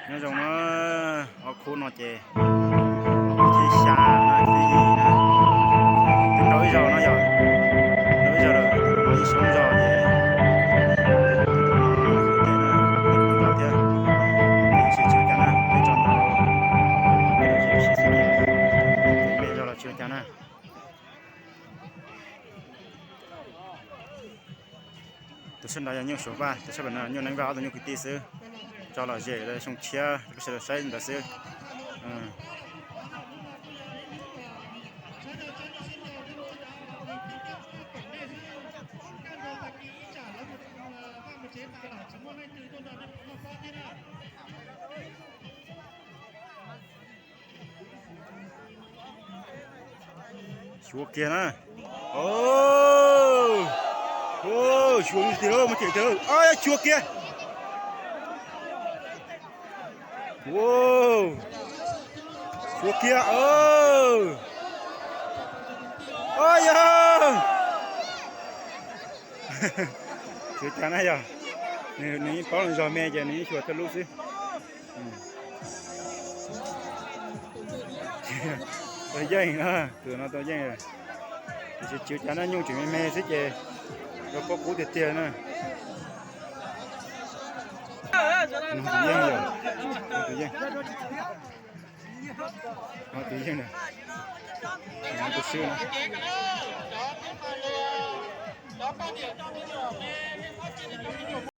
Nyob zoo na, ob khub no ces ob khub thib xya na, thib yim na, twb rau ib zaug no yog, rau ib zaug lawm, ib soob zog ces thiab, sib tsis ua cas na, peb tso ntau, sib xwb ces me zog los tsis ua cas na. Tus sawv ntawd yog Nyuj Suav Vaj, tus sawv ntawd Nyuj Neeb Vaj, ob tug nyuj kwv tij xwb. Tso lom zem xyoo tshiab rau peb sawv daws saib ntawd xwb. Xyuas kiag na. Xyuas tiag, muaj ceem tiag. Xyuas kiag. Xyuas kiag. Yog. Tsis ua cas na yog, nws yeej paub nws zog me ces nws yeej xyuas thawj lub xwb. Tau yeej na, tus no tau yeej. Tiam sis tsis ua cas na, nyuj tseem me me xwb ces yog pob kub tiag tiag na. Tus yeej yog, tus yeej, tus yeej na, tus xwb na.